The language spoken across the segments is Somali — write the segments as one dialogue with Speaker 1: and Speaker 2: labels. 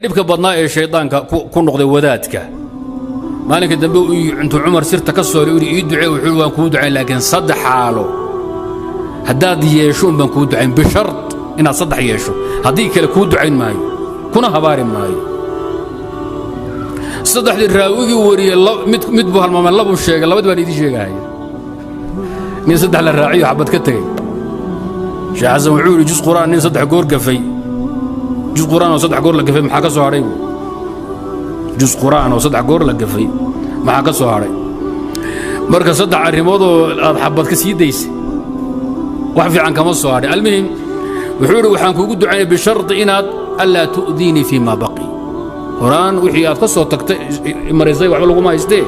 Speaker 1: Dhibka badnaa ee shaydaanka ku noqday wadaadka, maalinka dambe intuu Cumar sirta ka soo yidhi: "Ii ducee." Wuxuu: "Waan kuu ducayn, laakiin saddex xaalo haddaad yeesho un baan kuu ducayn, bishard inaad saddex yeesho. Haddii kale kuu ducayn maayo, kuna habaari maayo." Saddexdii raawigii wariyey mid buu halmaamay, labuu sheegay. Labadii baan idiin sheegahaya. Nin saddex la raaciyo xabad ka tegey. Sheekh Xasan wuxuu yidhi: "Jus Qur'aan nin saddex goor gafay, jus Qur'aan oo saddex goor la gafay, maxaa ka soo hadhay buu? Jus Qur'aan oo saddex goor la gafay, maxaa ka soo hadhay?" Marka saddex arrimoodoo aad xabad ka sii daysay, wax fiican kama soo hadhay. Almuhim, wuxuu yidhi: "Waxaan kuugu ducaynaya bishardi inaad anlaa tu'diinii fii maa baqi. Horaan wixii aad ka soo tagtay marisay waxba laguma haystee,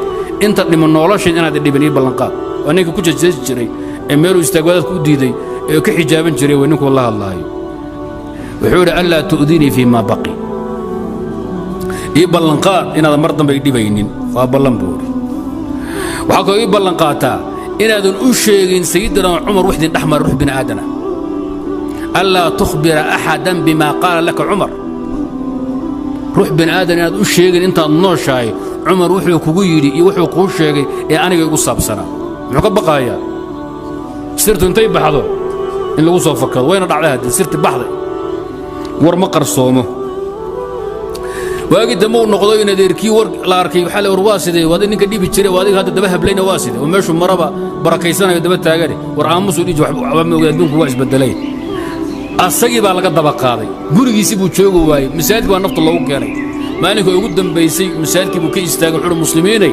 Speaker 1: inta dhiman noloshan inaad dhibin ii ballanqaad." Waa ninka ku jejeesi jiray ee meeluu istaag wadaadku u diiday ee ka xijaaban jiray way ninkuu la hadlaayo. Wuxuu yidhi: "Anlaa tu'dinii fii maa baqi, ii ballanqaad inaadan mar dambe i dhibaynin." "Waa ballan," buu yidhi. "Waxaa kaloo ii ballanqaataa inaadan u sheegin Sayidina Cumar wixdin dhex mara ruux bini aadana, anlaa tukhbira axadan bima qaala laka Cumar. Ruux bini aadan inaad u sheegin intaad nooshahay Cumar wuxuu kugu yidhi iyo wuxuu kuu sheegay ee aniga igu saabsanaa." Muxuu ka baqaayaa? Sirtu intay baxdo in lagu soo fakado. Wayna dhacday. Haddii sirti baxday, war ma qarsoomo. Waagii dambe uu noqdo in adeerkii war la arkay, waxaa la: "War waa sidee? Waad ninka dhibi jiray, waa adiga hadda daba hablayna, waa sidee oo meeshuu maraba barakaysanayo daba taagane?" "War aamusuu dhiji, waxba ma oga, adduunku waa isbedelay." Asagii baa laga daba qaaday, gurigiisii buu joogi waayey, masaajidka baa nafta loogu keenay. Maalinka ugu dambaysay masaajidkii buu ka istaagay. Wuxuu uhi: "Muslimiinay,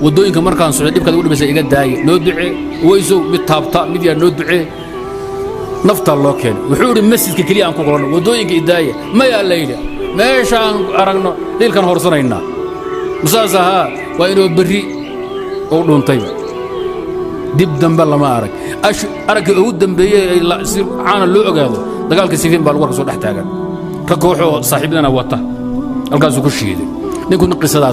Speaker 1: waddooyinka markaan socday dhibkaad ugu dhibaysa iga daaya, noo ducee. Weysow mid taabta mid yaa noo ducee." Naftaa loo keenay. Wuxuu idhi: "Masjidka keliya aan ku qolanno, waddooyinka idaaya." "Mayaa," la yidhi, "meeshaan aragno dhiilkan horsanaynaa." Masaas ahaa waa inuu berri u dhuntayba, dib dambe lama arag. Aragga ugu dambeeyey si caana loo ogaado, dagaalka Sifiin baa lagu arka soo dhex taagan, rag kooxoo saaxiibadana wata, halkaasuu ku shiiday ninku. Nin qisadaas.